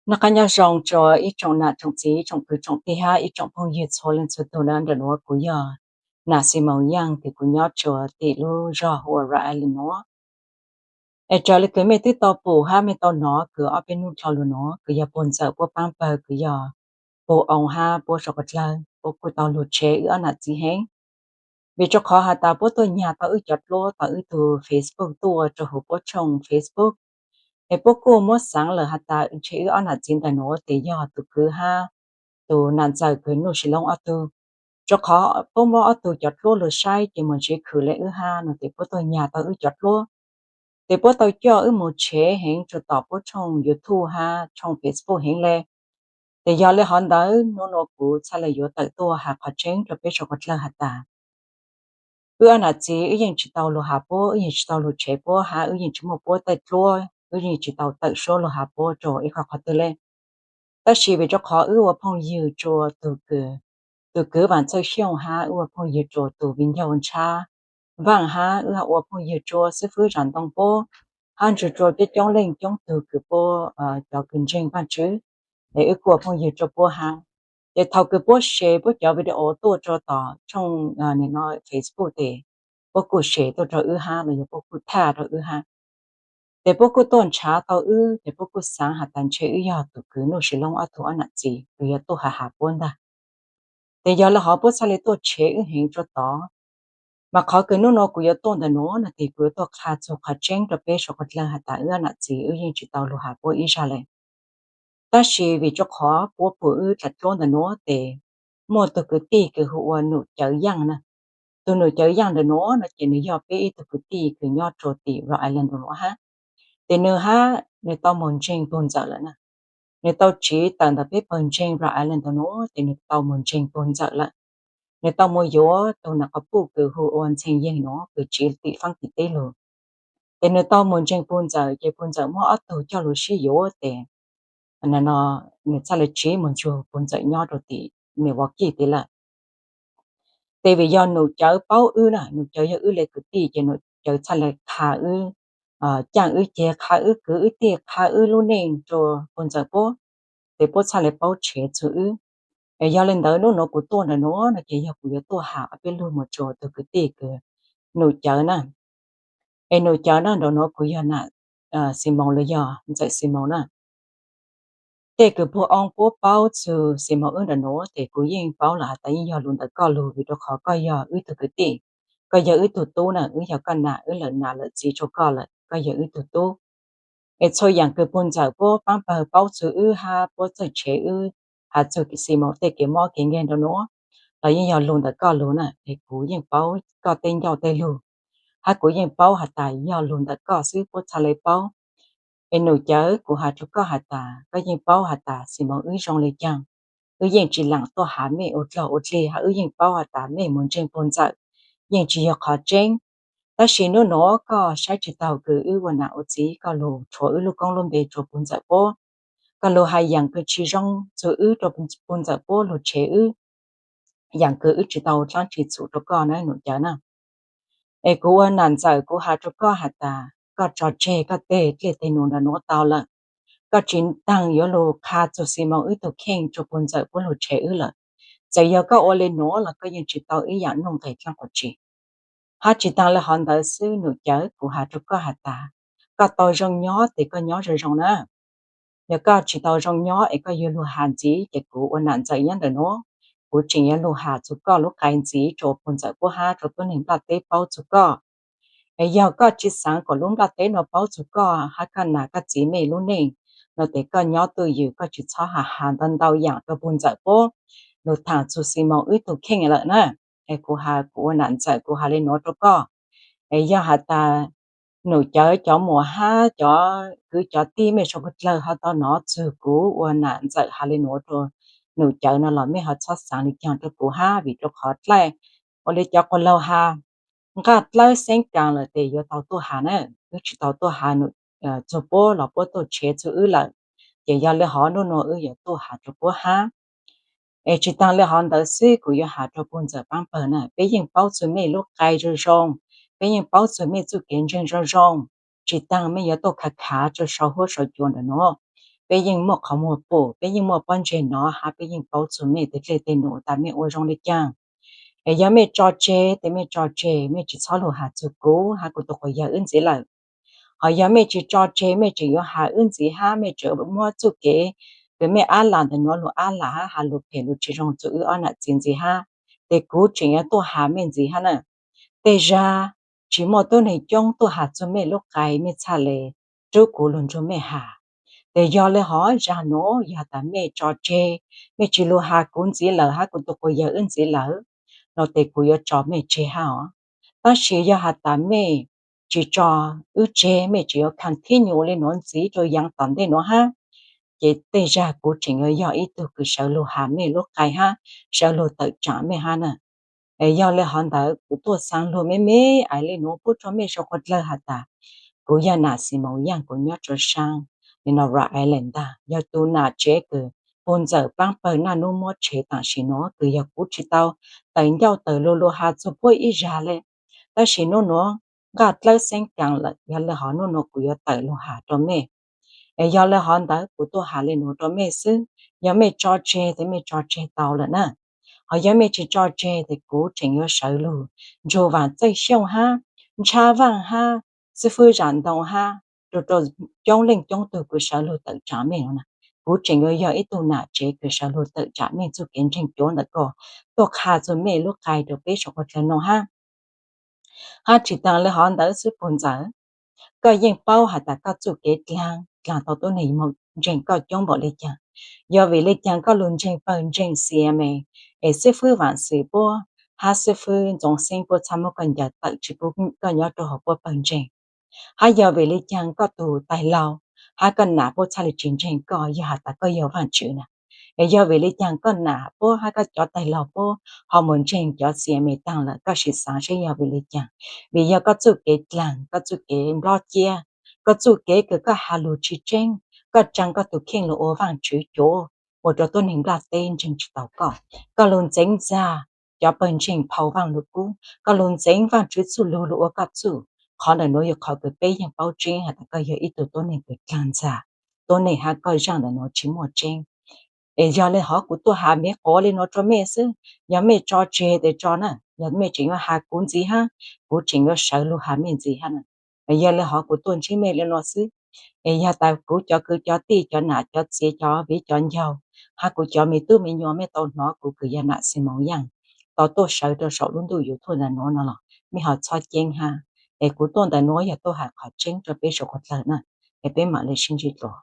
Noj qab nyob zoo rua ib tsoom nam tsoom txiv, tsoom kwv tsoom tij hab ib tsoom phooj ywg txhua leej txhua tug na. Ntawm nuav kuv yog Nam Xis Moos Yaaj, kuv nyob rua tim lub zog hu ua Rhode Island nuav. Es raws le kws mej twb tau pum hab mej tau nov kws ob peb nub dlhau lug nuav kws yog puag ntxawm puab paab pawg kws yog puag oo hab puab sau qhov dlawg puab kuj tau lug tshev wb ob nam txiv heev. Vim rua qhov has tas puab tuaj nyag tau wb cov dluab tom wb tug Facebook tuaj rua huv puab tshooj Facebook. Es puab kuj muab xaav lawm has tas ntshe wb ob nam txiv ntawm nuav tes yog tug kwv hab tug nam ntxawm kws nuj sis loob ob tug. Rua qhov puab muab ob tug cov dluab lug saib ces moog ntsib khwv le wb hab no tes puab tuaj nyag tau wb cov dluab. Tes puab tau coj wb moog tshev heev rua tom puab tshooj YouTube hab tshooj Facebook heev le. Tes yog le hov ntawd nub nuav kuv txhaj le yuav tawm tuaj has qhov tseeb rua peb sau qhov dlawg has tas wb ob nam txiv wb yeej tsis tau lug has puab, wb yeej tsis tau lug tshev puab hab wb yeej tsis muaj puab tej dluab, wb yeej tsis tau tawm suab lug has puab rua ib qho qhov twg le. Tab sis vim rua qhov wb ua phooj ywg rua tug kwv, tug kwv Vaam Txawj Xyooj hab wb ua phooj ywg rua tug viv ncaus Ntshab Vaaj hab wb ua phooj ywg rua xib fwb Zam Ntoo puab hab ntsug rua coob coob leej coob tug kws puab cov kws ntseeg Vaajtswv, es wb kuj ua phooj ywg rua puab hab. Ces thaum kws puab share puab cov video tuaj rua tom tshooj no Facebook tes puab kuj share tuaj rua wb hab los yog puab kuj tag rua wb hab. Tes puab kuj tuaj nrhav tau wb tes puab kuj xaav has tas ntshe wb yog tug kwv nuj sis loob ob tug ob nam txiv kws yuav tuaj has has puab ntag. Tes yog le hov puab txhaj le tuaj tshev wb heev rua tod. Mas qhov kws nub nuav kuv yuav tuaj ntawm nuav no tes kuv yuav tuaj qha txug qhov tseeb rua peb sau qhov dlawg has tas wb ob nam txiv wb yeej tsis tau lug has puab ib zag le. Tab sis vim rua qhov puab pum wb dlaim dluab ntawm nuav tes muaj tug kwv tij kws hu ua Num Cawv Yaaj na. Tug Num Cawv Yaaj ntawm nuav no ces nwg yog peb ib tug kwv tij kws nyob rua tim Rhode Island ntawm nuav hab. Tes nwg hab nwg tau moog ntseeg puag ntxawm lawm na. Nwg tau tsiv tawm ntawm peb pawg ntseeg Rhode Island ntawm nuav tes nwg tau moog ntseeg puag ntxawm lawm. Nwg tau moog yuav tug nam quas puj kws hu ua Ntxhee Yeeg nuav kws tsiv tim faab tim teb lug. Tes nwg tau moog ntseeg puag ntxawm ces puag ntxawm muab ob tug coj lug sib yuav tes no nwg txhaj le tsiv moog ntsug puag ntxawm nyob rua tim Milwaukee tes lawm. Tes vim yog Num Cawv paub wb na, Num Cawv yog wb le kwv tij ces Num Cawv txhaj le qha wb, caaj wb ceg, qha wb kwv wb tij, qha wb lub neej rua puag ntxawm puab, tes puab txhaj le paub tshev txug wb. Es yog le ntawd nub nuav kuv tuaj ntawm nuav no ces yog kuv yuav tuaj has ob peb lug moog rua tug kwv tij kws Num Cawv na. Es Num Cawv na, ntawm nuav kuv yog Nam Xis Moos los yog Ntxawm Xis Moos na. Tej kws puag oo puab paub txug Xis Moos wb ntawm nuav tes kuv yeej paub lawm has tas yeej yog lug ntawm koj lug vim rua qhov koj yog wb tug kwv tij, koj yog wb tug tub na, wb yog koj nam, wb lawm nam lawm txiv rua koj lawm, koj yog wb tug tub. Es txhua yaam kws puag ntxawm puab paab pawg paub txug wb hab puab txawj tshev wb has txug Xis Moos tej kev mob kev nkeeg ntawm nuav los yeej yog lug ntawm koj lug na. Es kuv yeej paub koj tej ncauj tej lug, hab kuv yeej paub has tas yog lug ntawm koj xwb puab txhaj le paub. Es Num Cawv, kuv has rua koj has tas koj yeej paub has tas Xis Moos wb zoo le caag. Wb yeej tsis laam tuaj has mej ua dlog ua dlig hab wb yeej paub has tas mej moog ntseeg puag ntxawm yeej tsis yog qhov tseeb. Tab sis nub nuav koj saib tsis taug kws wb ua nam ua txiv, koj lug rhuav wb lub koob lub npe rua puag ntxawm puab, koj lug has yaam kws tsis zoo txug wb rua puag ntxawm puab lug tshev wb, yaam kws wb tsis tau dlaab tsi txhum rua koj na Num Cawv na. Es kuv ua nam ntxawm kuv has rua koj has tas koj tso tseg koj tej dlej tej num ntawm nuav tau lawm. Koj tsis taag yuav lug qha txug Xis Moos wb tug kheej rua puag ntxawm puab lug tshev wb lawm. Txawm yog koj ua le nuav los koj yeej tsis tau ib yaam nuj nqes dlaab quas tsi. Hab tsis taag le hov ntawd xwb Num Cawv, kuv has rua koj has tas koj tau zoo nyob tes koj nyob zoo zoo na. Yog koj tsis tau zoo nyob es koj yuav lug has ntxiv ces kuv ua nam ntxawm nyob ntawm nuav, kuv tseem yuav lug has txug koj lub qai ntxiv rua puag ntxawm puab hab rua tuab neeg nplaj teb paub txug koj. Es yog koj tsis xaav kom lub nplaj teb nuav paub txug koj hab koj nam koj txiv mej lub neej no tes koj nyob twj ywm, koj tsis txhob has has ntau ntau yaam rua puag ntxawm puab lug thaam txug Xis Moos wb tug kheej lawm na. Es kuv has, kuv ua nam ntxawm kuv has le nuav rua koj. Es yog has tas Num Cawv cov muam hab cov kwv cov tij mej sau puag dlawg ho tau nov txug kuv ua nam ntxawm has le nuav rua Num Cawv no los mej ho txhob xaav le caag rua kuv hab, vim rua qhov dlaib ua le cov quas laug has, nqaj dlawb xeeb kaas lawm tes yuav tau tuaj has na. Wb tsis tau tuaj has txug puab los puab tuaj tshev txug wb lawm. Ces yog le hov nub nuav wb yuav tuaj has rua puab hab. Es tsis taag le hov ntawd xwb kuv yuav has rua puag ntxawm paab pawg na, peb yeej paub txug mej lub qai zoo zoo, peb yeej paub txug mej txuj kev ntseeg zoo zoo. Tsis taag mej yuav tuaj khav khav rua sau huab sau cua ntawm nuav, peb yeej muaj qhov muag pum, peb yeej muaj pob ntseg nov hab peb yeej paub txug mej tej dlej tej num tas mej ua zoo le caag. Es yog mej tso tseg tes mej tso tseg, mej tsis txhob lug has txug kuv hab kuv tug quas yawg wb ntxiv lawm. Hos yog mej tsis tso tseg, mej tseem yuav has wb ntxiv hab mej tseem muab txuj kev kws mej ab lam ntawm nuav lug ab lam hab has lug phem lug tsis zoo txug wb ob nam txiv ntxiv hab, tes kuv tseem yuav tuaj has mej ntxiv hab na. Tej zag tsis muaj tuab neeg coob tuaj has txug mej lub qai, mej txhaj le rub kuv lug nrug mej has. Tes yog le hov zag nuav yog tas mej tso tseg, mej tsis lug has kuv ntxiv lawm hab kuv tug quas yawg wb ntxiv lawm, no tes kuv yuav tso mej tseg hab os. Tab sis yog has tas mej tsis tso wb tseg, mej tseem yuav continue le nuav ntxiv rua yaav tom ntej nuav hab, ces tej zag kuv tseem yuav yog ib tug kws sawv lug has mej lub qai hab sawv lug tawm tsaam mej hab na. Es yog le hov ntawd kuv tuaj xaa lug me me ais le nuav pub rua mej sau qhua dlawg has tas, kuv yog nam Ximoos Yaaj, kuv nyob rua saab le no Rhode Island ntaag, yog tug nam tsev kws puag ntxawm paab pawg naj nub muab tshev taam sim nuav kws yog kuv tsis tau tawm ncauj tawm lug lug has txug puab ib zag le. Tab sis nub nuav nqaj dlawb xeeb kaas lawm, yog le hov nub nuav kuv yuav tawm lug has rua mej. Es yog le hov ntawd kuv tuaj has le nuav rua mej xwb, yog mej tso tseg tes mej tso tseg tau lawm na. Hos yog mej tsis tso tseg tes kuv tseem yuav sawv lug nrug Vaam Txawj Xyooj hab Ntshab Vaaj hab Xib Fwb Zam Ntoo hab rua rua coob leej coob tug kws sawv lug tawm tsaam mej no na. Kuv tseem yuav yog ib tug nam tsev kws sawv lug tawm tsaam mej txuj kev ntseeg cuav ntawm ko, tuaj qha txug mej lub qai rua peb sau qhua dlawg noog hab. Hab tsis taag le hov ntawd xwb puag ntxawm, koj yeej paub has tas koj txuj kev dlaag, dlaag tau tuab neeg moog ntseeg koj coob npaum le caag. Yog vim le caag koj lug ntseeg pawg ntseeg C M A, es Xib Fwb Vaam Xwm puab hab Xib Fwb Ntxoov Xeeb puab txhaj muab koj ncaws tawm tsis pub koj nyob rua huv puab pawg ntseeg? Hab yog vim le caag koj tug taig laug hab koj nam puab txhaj le tsis ntseeg koj yog has tas koj yog Vaajtswv na? Es yog vim le caag koj nam puab hab koj cov taig laug puab ho mus ntseeg cov C M A taag lawm? Koj sim xaav seb yog vim le caag. Vim yog koj txuj kev dlaag, koj txuj kev nplob ciab, koj txuj kev kws koj has lug tsis tseeb, koj tsaa koj tug kheej lug ua Vaajtswv cuav, ua rua tuab neeg nplaj teb ntseeg tsis tau koj. Koj lug ntxeev ntxag cov pawg ntseeg phau Vaaj Lug Kub, koj lug ntxeev Vaajtswv txuj lug lug ua koj txuj. Qhov ntawm nuav yog qhov kws peb yeej paub tseeb has tas koj yog ib tug tuab neeg kws dlaag ntxag tuab neeg hab koj zaaj ntawm nuav tsis muaj tseeb. Es yog le hov kuv tuaj has me quav le nuav rua mej xwb, yog mej tso tseg tes tso na, yog mej tseem yuav has kuv ntxiv hab, kuv tseem yuav sawv lug has mej ntxiv hab na. Yog le hov kuv tuaj ntsib mej le nuav xwb. Es yog tas kuv cov kwv cov tij, cov nam cov txiv, cov viv cov ncaug, hab kuv cov me tub me nyuam mej tau hnov kuv kws yog nam Ximoos Yaaj tau tuaj sawv rua saum lub ntuj YouTube ntawm nuav no los mej ho txhob ceeb hab. Es kuv tuaj ntawm nuav yog tuaj has qhov tseeb rua peb sau qhua dlawg na. Es peb maam le sib ntsib dlua.